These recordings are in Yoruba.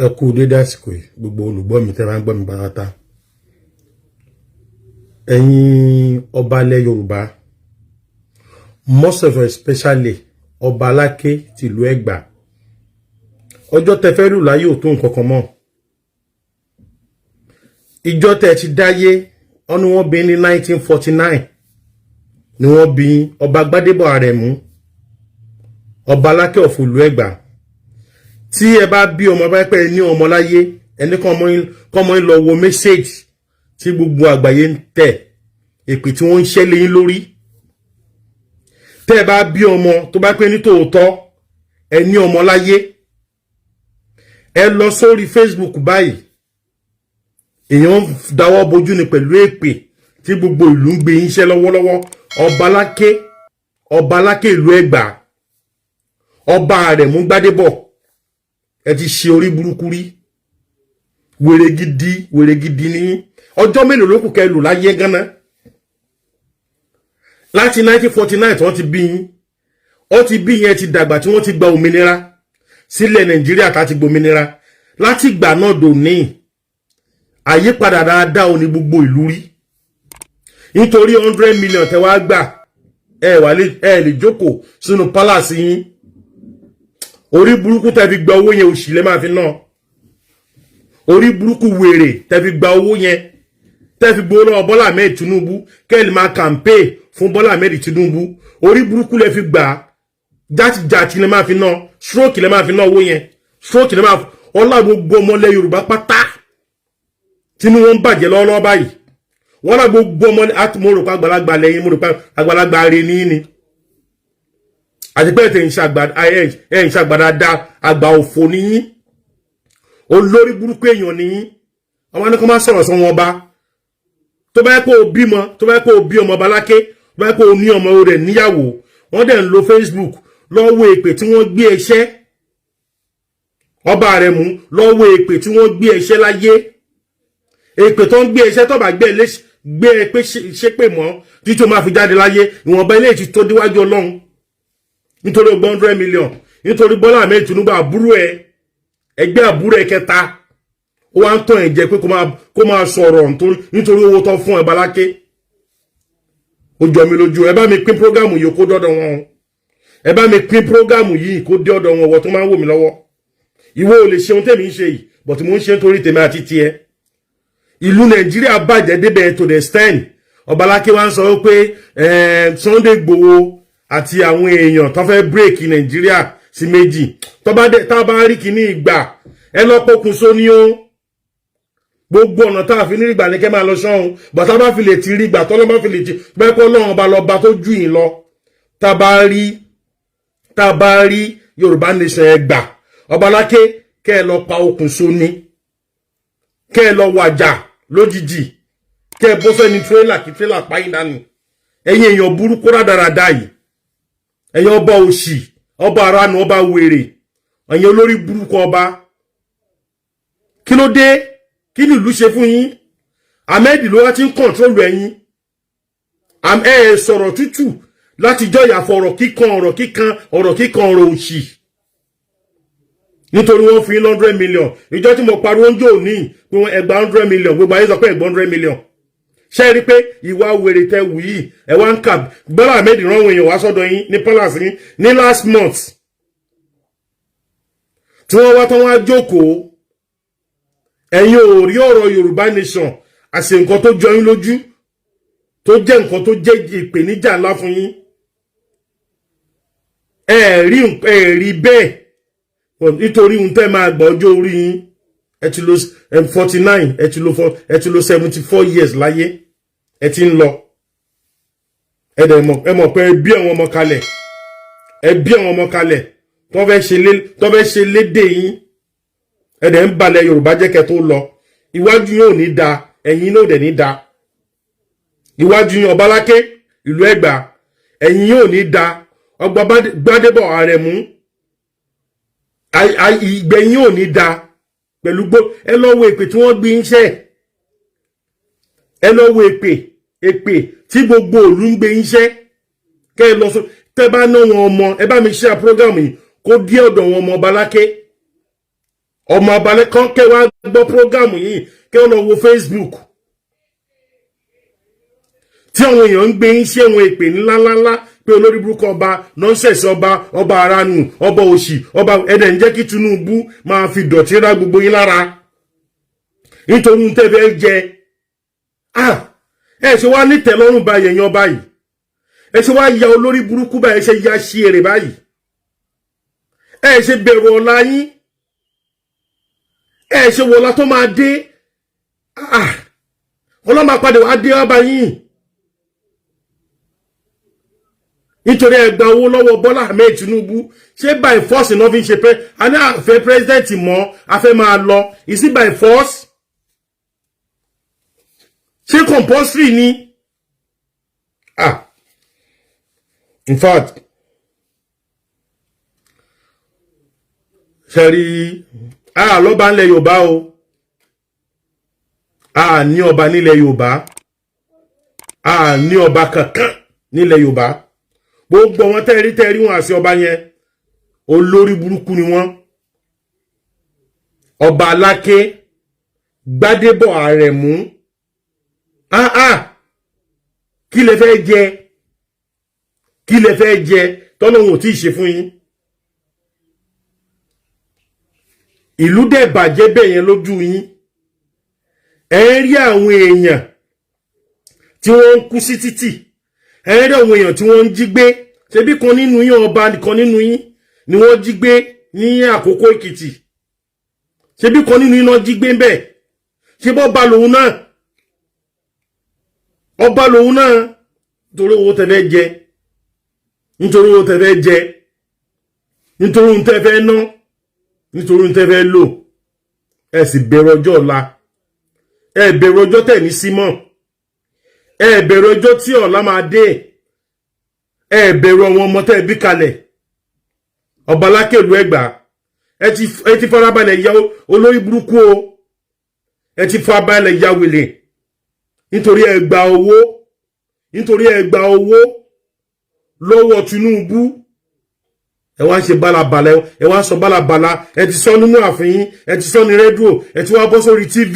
Ẹ kú dédé àsìkò yìí, gbogbo olùgbọ́ mi tẹ́ bá ń gbọ́ mi pátá. Ẹ̀yin ọba ilẹ̀ Yorùbá, most of especially Ọba Aláké tìlú Ẹ̀gbá, ọjọ́ tẹ́ fẹ́ lù láyé ò tó nǹkan kan mọ́. Ìjọ tẹ́ ti dáyé wọ́n ní wọ́n bí ní 1949 ni wọ́n bí Ọba Gbádébọ̀ Àrẹ̀mú, Ọba Aláké of ìlú Ẹ̀gbá. Tí ẹ bá bí ọmọ, bá pẹ́ ní ọmọ láyé, ẹni kọ́mọ yín lọ wo message tí gbogbo àgbáyé ń tẹ̀, èpè tí wọ́n ń ṣẹ́ lé yín lórí. Tẹ́ ẹ bá bí ọmọ, tó bá pẹ́ ní tòótọ́ ẹ ní ọmọ láyé, ẹ lọ sórí Facebook báyìí, èèyàn dáwọ́ bojú ni pẹ̀lú èpè tí gbogbo ìlú ń gbé yín ṣẹ́ lọ́wọ́lọ́wọ́. Ọba Aláké, Ọba Aláké ìlú Ẹ̀gbá, Ọba Àrẹ̀mú Gbádébọ̀, ẹ ti ṣe orí burúkú rí. Wèrè gidi, wèrè gidi ní. Ọjọ́ mélòó ló kù kẹ́ lò láyé gánà? Láti 1949 tí wọ́n ti bí yín, ó ti bí yẹn ti dàgbà, tí wọ́n ti gba òmìnira sílẹ̀ Nàìjíríà, tá ti gbòmìnira, láti ìgbà náà dòní, àyípadà dáadáa ò ní gbogbo ìlú rí. Nítorí 100 million tẹ wá gbà, ẹ wà lè ẹ lè jókòó sínú palace yín. Orí burúkú tẹ fi gba owó yẹn, òṣì lẹ máa fi ná. Orí burúkú, wèrè tẹ fi gba owó yẹn, tẹ fi gbowó lọ́wọ́ Bọ́lá Ahmed Tinubu, kẹ́lì máa campaign fún Bọ́lá Ahmed Tinubu, orí burúkú lẹ fi gbà. Játijàti lẹ máa fi ná, stroke lẹ máa fi ná owó yẹn, stroke lẹ máa ọlá. Gbogbo ọmọlẹ̀ Yorùbá pátá tínú wọn ń bàjẹ́ lọ́wọ́lọ́wọ́ báyìí, wọ́n lá gbogbo ọmọ. Mo rò pé àgbàlagbà lẹ́yìn, mo rò pé àgbàlagbà rẹ ní ni, àti pé ẹ̀ ń ṣàgbà dáadáa. Àgbà òfò níyín, olórí burúkú èèyàn níyín. Àwọn ẹni kan máa sọ̀rọ̀ sọ wọn bá. Tó bá yẹ kó o bímọ, tó bá yẹ kó o bí ọmọ baláké, tó bá yẹ kó o ní ọmọ rẹ̀ níyàwó, wọ́n dẹ̀ ń lo Facebook lọ́wọ́ èpè tí wọ́n gbé ẹṣẹ́ ọba rẹ̀ mú, lọ́wọ́ èpè tí wọ́n gbé ẹṣẹ́ láyé, èpè tó ń gbé ẹṣẹ́, tó bá gbé gbé ẹ pé ṣépè mọ́ títí ó máa fi jáde láyé. Ìwọ̀nba ilé ti tó déwájú Ọlọ́run. Nítorí ọgbọ́n 100 million, nítorí Bọ́lá Ahmed Tinubu, àbúrò ẹ, ẹgbẹ́ àbúrò ẹ kẹta, ó wá ń tàn ẹ jẹ pé kó máa sọ̀rọ̀ nítorí owó tó fún ẹ. Baláké, ó jọ mi lójú. Ẹ bá mi pín program yìí kó dọ́dọ̀ wọn. Ẹ bá mi pín program yìí kó dé ọ̀dọ̀ wọn. Wọ́n tó máa ń wò mí lọ́wọ́, ìwọ ò lè ṣe ohun tèmi ń ṣe yìí, but mo ń ṣe nítorí tèmi àti tiẹ̀. Ìlú Nàìjíríà bàjẹ́ débẹ̀ to the extent Ọbaláké wa ń sọ pé Sunday Igboho àti àwọn èèyàn tó fẹ́ break Nàìjíríà sí méjì. Tó bá rí kíní ìgbà, ẹ lọ pokùnso ní o. Gbogbo ọ̀nà tá a fi ní ìgbà ní kẹ́ máa lọ sọ́hun bàtà bá fi lè ti rí ìgbà tọ́lọ́ bá fi lè ti bẹ́ẹ̀ kọ́ lọ́run ọba lọ́ba tó jù yín lọ. Tá a bá rí Yorùbá nation, ẹ gbà. Ọbaláké, kẹ́ ẹ lọ pa okùn so ní, kẹ́ ẹ lọ wàjà lójijì, kẹ́ ẹ bọ́ sẹ́ni tírélà, kí tírélà pa yín dànù. Ẹ̀yin èèyàn burúkú rádaràda yìí, ẹ̀yin ọba òṣì, ọba aránu, ọba wèrè, ẹ̀yin olórí burúkú ọba, kí ló dé? Kí ni ìlú ṣe fún yín? Ahmed ló wá ti ń control ẹ̀yin. Ẹ sọ̀rọ̀ tútù láti jọ ìyàfọ̀, ọ̀rọ̀ kíkan, ọ̀rọ̀ kíkan, ọ̀rọ̀ kíkan, ọ̀rọ̀ òṣì, nítorí wọ́n fún yín 100 million. Ìjọ tí mo pariwo ń jò ní pé wọ́n ẹgbàá 100 million, gbogbo ayé sọ pé ẹgbàá 100 million. Ṣé rí pé ìwà wèrè tẹ wù yìí, ẹ wá ń kà? Bọ́lá Ahmed rán àwọn èèyàn wá sọ́dọ̀ yín ní palace yín ní last month, tí wọ́n wá tán, wá jókòó. Ẹ̀yin ò rí ọ̀rọ̀ Yorùbá nation àṣẹ nǹkan tó jọ yín lójú, tó jẹ́ nǹkan tó jẹ́ ìpèníjà ńlá fún yín. Ẹ rí bẹ́ẹ̀, nítorí ohun tẹ́ máa gbọ́, ọjọ́ orí yín, ẹ ti lo 49, ẹ ti lo 74 years láyé, ẹ ti ń lọ. Ẹ dẹ̀ mọ̀, ẹ mọ̀ pé ẹ bí àwọn ọmọ kalẹ̀, ẹ bí àwọn ọmọ kalẹ̀ tó fẹ́ ṣe lédè yín. Ẹ dẹ̀ ń balẹ̀ Yorùbá jẹ́ kẹ́ tó lọ. Iwájú yín ò ní da, ẹ̀yin náà ò dẹ̀ ní da. Iwájú yín, Ọbaláké ìlú Ẹ̀gbá, ẹ̀yin yín ò ní da. Ọgbà Gbádébọ̀ Àrẹ̀mú, ìgbẹ̀yìn ò ní da pẹ̀lú gbó. Ẹ lọ wo èpè tí wọ́n gbé ń ṣẹ́. Ẹ lọ wo èpè tí gbogbo òlu ń gbé ń ṣẹ́. Kẹ́ ẹ lọ sọ, tẹ́ bá ná wọn ọmọ, ẹ bá mi share program yìí kó dé ọ̀dọ̀ wọn ọmọ Ọbaláké. Ọmọ abalẹ̀ kan kẹwàá gbọ́ program yìí, kí wọ́n lọ wo Facebook tí àwọn èèyàn ń gbé ń ṣe àwọn èpè ńláńláńlá pé olórí burúkú ọba, nonsense ọba, ọba aranu, ọba òṣì, ọba ẹ̀dẹ̀ ń jẹ́ kí Tinubu máa fi dọ̀tí rá gbogbo yín lára nítorí tẹ́ fẹ́ jẹ. Ah, ẹ ṣe wá nítẹ̀lọ́rùn báyìí, ẹ̀yàn báyìí, ẹ ṣe wá ya olórí burúkú báyìí, ẹ ṣe ya ṣí èrè báyìí, ẹ ṣe bẹ̀rù ọ̀la yín, ẹ ṣe wọlá tó máa dé. Ah, ọlọ́mà padà wá dé wá báyìí nítorí ẹ gba owó lọ́wọ́ Bọ́lá Ahmed Tinubu. Ṣé by force náà fi ń ṣe pé a ní àfẹ́ president mọ́, a fẹ́ máa lọ? Is it by force? Ṣé compulsory ni? Ah, in fact, ṣe rí a lọ́ba ńlẹ̀ Yorùbá o, a ní ọba nílẹ̀ Yorùbá, a ní ọba kankan nílẹ̀ Yorùbá. Gbogbo wọn tẹ́rí tẹ́rí wọn àti ọba yẹn, olórí burúkú ni wọ́n. Ọba Aláké Gbádébọ̀ Àrẹ̀mú, ah ah, kí lẹ fẹ́ jẹ? Kí lẹ fẹ́ jẹ tọ́lọ́hun ò tí ì ṣe fún yín? Ìlú dẹ̀ bàjẹ́ bẹ́ẹ̀ yẹn lójú yín. Ẹ ń rí àwọn èèyàn tí wọ́n ń kú sí títì, ẹ ń rí àwọn èèyàn tí wọ́n ń jí gbé. Ṣebí kan nínú yín, ọba kan nínú yín ni wọ́n jí gbé ní Àkókò Èkìtì. Ṣebí kan nínú yín náà jí gbé ń bẹ̀. Ṣé bọ́ ba lòun náà, ọba lòun náà. Nítorí owó tẹ́ fẹ́ jẹ, nítorí owó tẹ́ fẹ́ jẹ, nítorí ohun tẹ́ fẹ́ ná, nítorí ohun tẹ́ fẹ́ lò, ẹ sì bẹ̀rù ọjọ́ ọ̀la, ẹ bẹ̀rù ọjọ́ tẹ̀ ní símọ̀, ẹ bẹ̀rù ọjọ́ tí ọ̀la máa dé, ẹ bẹ̀rù àwọn ọmọ tẹ́ bí kalẹ̀. Ọba Alákèlú Ẹ̀gbá, ẹ ti farabalẹ̀ ya olórí burúkú o, ẹ ti farabalẹ̀ ya wèlé nítorí ẹ gba owó, nítorí ẹ gba owó lọ́wọ́ Tinubu. Ẹ wá ń ṣe bálabàla, ẹ wá ń sọ bálabàla. Ẹ ti sọ nínú ààfin, ẹ ti sọ ní rédíò, ẹ ti wá bọ́ sórí TV,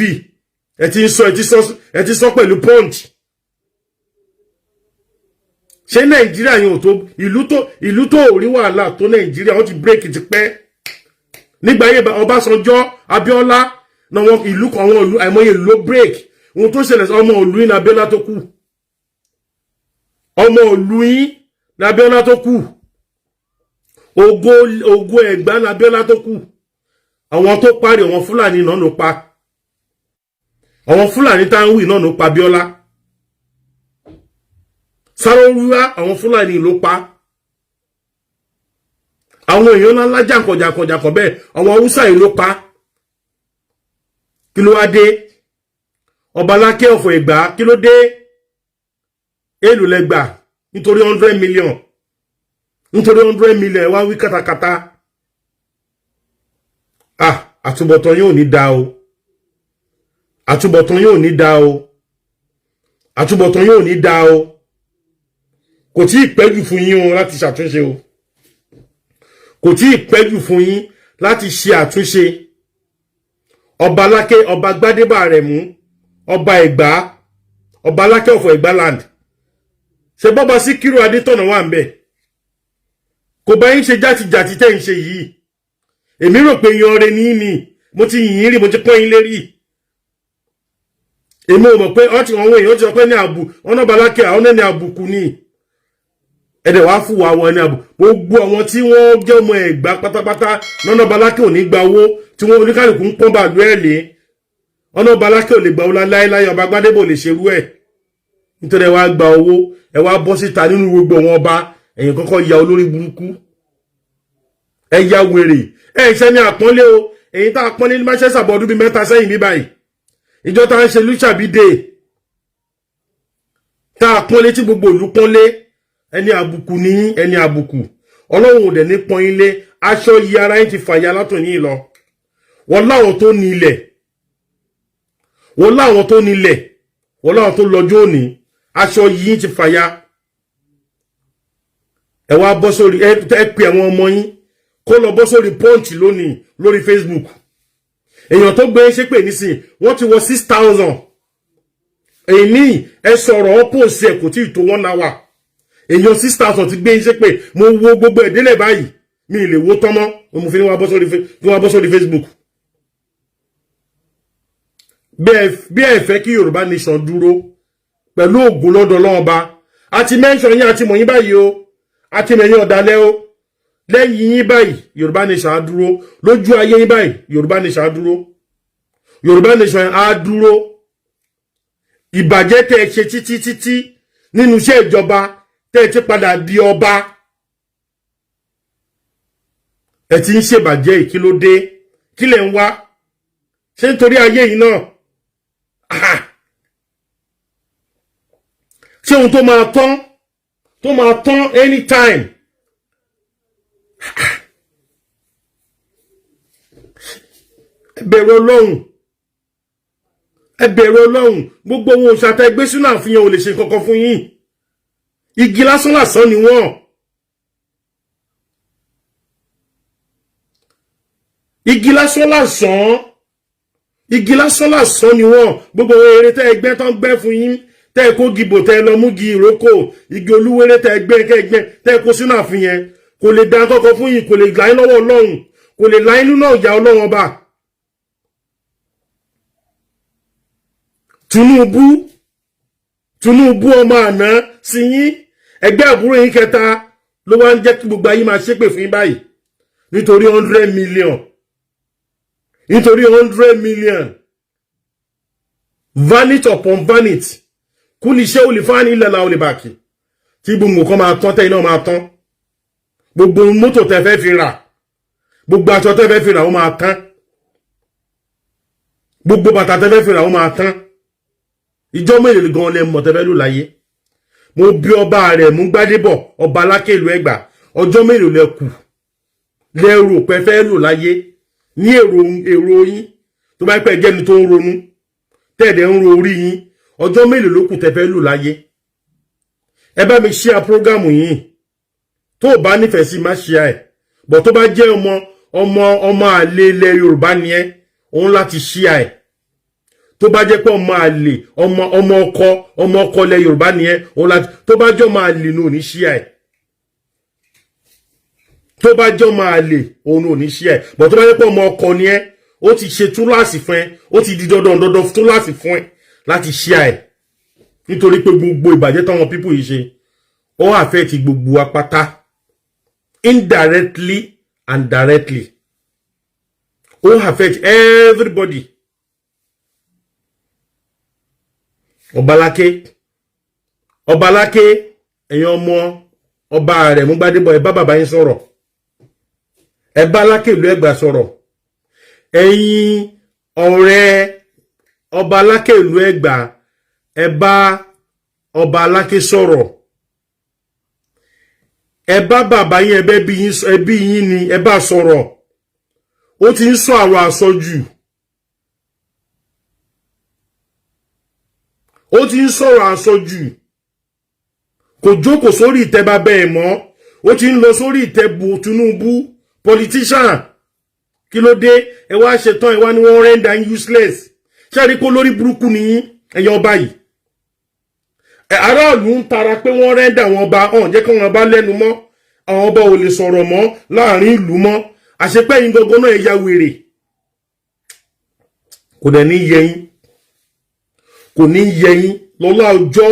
ẹ ti ń sọ, ẹ ti sọ, ẹ ti sọ pẹ̀lú Punch. Ṣé Nàìjíríà yẹn ò tó ìlú tó ìlú tó ò rí wàhálà tó Nàìjíríà? Wọ́n ti break ti pẹ́ nígbà yẹn. Ọbásanjọ́, Abíọ́lá náà, wọn ìlú kan, àwọn ìlú, àìmọye ìlú ló break. Ohun tó ṣẹlẹ̀, ọmọ ìlú yín ní Abíọ́lá tó kù, ọmọ ìlú yín ní Abíọ́lá tó kù, ògo ògo Ẹ̀gbá ní Abíọ́lá tó kù. Àwọn tó parí, àwọn Fúlàní náà ló pa. Àwọn Fúlàní tá ń wì náà ló pa Abíọ́lá. Sáró-Wíwá, àwọn Fúlàní ló pa. Àwọn èèyàn ńláńlá jàǹkànjàǹkànjàǹkàn bẹ́ẹ̀, àwọn Haúsá yìí ló pa. Kí ló wá dé, ọba Aláké ọ̀fọ̀ Ẹ̀gbá? Kí ló dé? Èèlò lẹ́gbà? Nítorí 100 million, nítorí 100 million, ẹ wá wí kàtàkàtà. Ah, àtúbọ̀tán yóò ní da o, àtúbọ̀tán yóò ní da o, àtúbọ̀tán yóò ní da o. Kò tí ì pẹ́jù fún yín o láti ṣàtúnṣe o, kò tí ì pẹ́jù fún yín láti ṣe àtúnṣe. Ọba Aláké, ọba Gbádébà Àrẹ̀mú, ọba Ẹ̀gbá, ọba Aláké ọ̀fọ̀ Ẹ̀gbá land, ṣe bọ́ba Síkírù Adétọ̀nà wà ń bẹ̀, kò bá yín ṣe játijàti tẹ́ ń ṣe yìí. Èmi rò pé yan ọrẹ ní ní mo ti yìn rí, mo ti pọ́n yín lérí. Èmi ò mọ̀ pé ọtí àwọn èèyàn ti sọ pé ní àbù ọ̀nà balákẹ́ àwọn ẹni àbùkù ni. Ẹ̀dẹ̀ wàá fún wa àwọn ẹni àbù. Gbogbo àwọn tí wọ́n jẹ́ ọmọ Ẹ̀gbá pátápátá lọ́nà balákẹ́ ò ní gba owó tí wọ́n oníkàlùkù ń pọ́n bàlú ẹ̀ lé. Ọ̀nà balákẹ́ ò lè gba owó láéláé, ọba Gbádébò lè ṣerú ẹ̀. Nítorí ẹ wá gba owó, ẹ wá bọ́ síta nínú gbogbo wọn ọba, ẹ̀yìn kọ́kọ́ ya olórí burúkú, ẹ ya wèrè, ẹ ṣe ní àpọ́nlé o. Èyí tá a pọ́nlé ní Manchester bọ́ ọdún bíi 3 sẹ́yìn bí báyìí, ìjọ tá a ń ṣe Lísàbí Day, tá a pọ́nlé tí gbogbo ìlú pọ́nlé. Ẹni àbùkù ní ẹni àbùkù, Ọlọ́run ò dẹ̀ ní pọ́n yín lé. Aṣọ yìí ara yín ti fàyà látòní lọ. Wọ́n láwọn tó ní ilẹ̀, wọ́n láwọn tó ní ilẹ̀, wọ́n láwọn tó lọ́jọ́ òní, aṣọ yìí ti fàyà. Ẹ wá bọ́ sórí, ẹ pè àwọn ọmọ yín kó lọ bọ́ sórí Punch lónìí lórí Facebook. Èèyàn tó gbé ṣépè nísìn, wọ́n ti wọ 6,000. Èmi ẹ sọ̀rọ̀ ọ́pọ̀sì ẹ̀ kò tí ì tó one hour, èèyàn 6,000 ti gbé ṣépè. Mo wo gbogbo ẹ̀ délẹ̀ báyìí, mi ì lè wo tán mọ́. Mo fi ní wá bọ́ sórí Facebook. Bí ẹ fẹ́ kí Yorùbá Nation dúró, pẹ̀lú ògùn lọ́dọ̀ Ọlọ́run Ọba àti mẹ́ńsàn yín àti mọ̀yín báyìí o, àti mẹ̀yìn ọ̀dàlẹ̀ o. Lẹ́yìn yín báyìí, Yorùbá Nation á dúró. Lójú ayé yín báyìí, Yorùbá Nation á dúró. Yorùbá Nation á dúró. Ìbàjẹ́ tẹ́ ẹ ṣe títí títí nínú iṣẹ́ ìjọba, tẹ́ ẹ ti padà di ọba, ẹ ti ń ṣèbàjẹ́. Kí ló dé? Kí lẹ̀ ń wá ṣé? Nítorí ayé yìí náà, ah. Ṣé ohun tó máa tán, tó máa tán anytime? Ẹ bẹ̀rù Ọlọ́run, ẹ bẹ̀rù Ọlọ́run. Gbogbo ohun òṣàtà ẹgbẹ́ sínú àfihàn ò lè ṣe kankan fún yín. Igi lásán lásán ni wọ́n. Igi lásán lásán, igi lásán lásán ni wọ́n. Gbogbo eré tẹ́ ẹgbẹ́ tán gbẹ́ fún yín, tẹ́ ẹ kó gìbò, tẹ́ ẹ lọ mú gi ìrókò, igi olúwéré tẹ́ ẹgbẹ́ kẹ́gbẹ́, tẹ́ ẹ kó sínú àfihàn, kò lè dá kọ́kọ́ fún yín, kò lè là yín lọ́wọ́ Ọlọ́run, kò lè là yín nínú ọ̀jà Ọlọ́run Ọba. Tinubu, Tinubu ọmọ àná sí yín, ẹgbẹ́ àbúrò yín kẹta ló wá ń jẹ́ kí gbogbo ayé máa ṣépè fún yín báyìí nítorí 100 million, nítorí 100 million. Vanity upon vanity, kúlì iṣẹ́ olùfáàní ilẹ̀ la olùbàkì tí gbogbo nǹkan máa tán, tẹ́yìn náà máa tán. Gbogbo mọ́tò tẹ́ fẹ́ fi rà, gbogbo aṣọ tẹ́ fẹ́ fi rà, ó máa tán. Gbogbo bàtà tẹ́ fẹ́ fi rà, ó máa tán. Ìjọ mélòó gan lẹ mọ̀ tẹ́ fẹ́ lò láyé? Mo bí ọba rẹ̀ mú Gbádébọ̀, ọba Aláké ìlú Ẹ̀gbá, ọjọ́ mélòó lẹ kù lẹ rò pé fẹ́ lò láyé ní èrò yín? Tó bá pẹ́ jẹ́ni tó ń ronú, tẹ́ẹ̀dẹ̀ ń ro orí yín, ọjọ́ mélòó ló kù tẹ́ fẹ́ lò láyé? Ẹ bá mi share program yìí. Tó o bá nífẹ̀ẹ́ sí, má share ẹ̀ bọ̀. Tó bá jẹ́ ọmọ àlè ilẹ̀ Yorùbá ni ẹ́, òun láti share ẹ̀. Tó bá jẹ́ pé ọmọ àlè, ọmọ ọkọ ilẹ̀ Yorùbá ni ẹ́, òun láti. Tó bá jẹ́ ọmọ àlè ní, ò ní share ẹ̀. Tó bá jẹ́ ọmọ àlè, òun ò ní share ẹ̀ bọ̀. Tó bá jẹ́ pé ọmọ ọkọ ni ẹ́, ó ti ṣe túláàsì fún ẹ, ó ti di dandan dandan túláàsì fún ẹ láti share ẹ̀, nítorí pé gbogbo ìbàjẹ́ táwọn people yìí ṣe, ó affect gbogbo wa pátá, indirectly and directly. Ó affect everybody. Ọbaláké, Ọbaláké, ẹ̀yin ọmọ ọba rẹ̀ mú Gbádébọ̀, ẹ bá bàbá yín sọ̀rọ̀. Ẹ bá Aláké ìlú Ẹ̀gbá sọ̀rọ̀. Ẹ̀yin ọ̀rẹ́ ọba Aláké ìlú Ẹ̀gbá, ẹ bá ọba Aláké sọ̀rọ̀. Ẹ bá bàbá yín, ẹbẹ ẹbí yín ni, ẹ bá sọ̀rọ̀. Ó ti ń sọ àrò àsọjù, ó ti ń sọ̀rọ̀ àsọjù. Kò jókòó sórí ìtẹ́ bàbá ẹ̀ mọ́, ó ti ń lọ sórí ìtẹ́ bu Tinubu politician. Kí ló dé? Ẹ wá ṣetán, ẹ wá ní wọ́n render useless. Ṣé ẹ rí pé lórí burúkú nìyí, ẹ̀yin ọba yìí? Aráàlú ń tara pé wọ́n render àwọn ọba ọ̀hún, jẹ́ kí wọ́n bá lẹ́nu mọ́, àwọn ọba ò lè sọ̀rọ̀ mọ́ láàrin ìlú mọ́. Àṣepẹ́ yín gangan náà, ẹ ya wèrè. Kò dẹ̀ ní yẹ yín, kò ní yẹ yín lọ́lá ọjọ́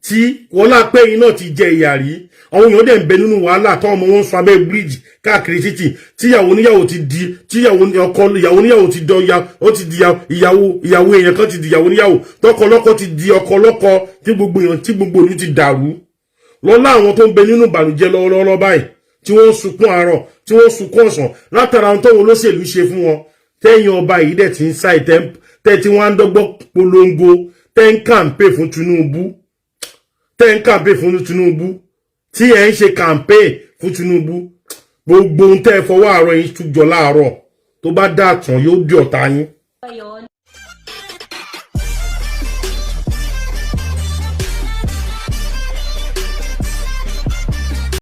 tí wọ́n lápẹ́ yín náà ti jẹ ìyà rí. Àwọn èèyàn dẹ̀ ń bẹ nínú wàhálà táwọn ọmọ wọn ń sọ abẹ́ bíríìjì káàkiri títì, tíyàwó níyàwó ti di tíyàwó ọkọ, ìyàwó níyàwó ti dọ ya, ó ti di ìyàwó, ìyàwó èèyàn kan ti di ìyàwó níyàwó, tọkọ lọ́kọ ti di ọkọ lọ́kọ, tí gbogbo èèyàn, tí gbogbo ìlú ti dàrú. Lọ́lá àwọn tó ń bẹ nínú ìbànújẹ́ lọ́wọ́lọ́wọ́ báyìí, tí wọ́n ń sunkún àárọ̀, tí wọ́n ń sunkún ọ̀sán látara ohun tóun olóṣèlú ṣe fún wọn, tẹ́yìn ọba yìí dẹ̀ ti ń sá ìtẹ́ tẹ́ tí wọ́n á ń dọ́gbọ́n polongo, tẹ́ ń kàǹpé fún Tinubu, tẹ́ ń kàǹpé fún Tinubu, tí ẹ̀ ń ṣe campaign fún Tinubu. Gbogbo ohun tẹ́ ẹ fọwọ́ àárọ̀ yín tújọ láàárọ̀, tó bá dà tán, yóò di ọ̀tá yín. Yun.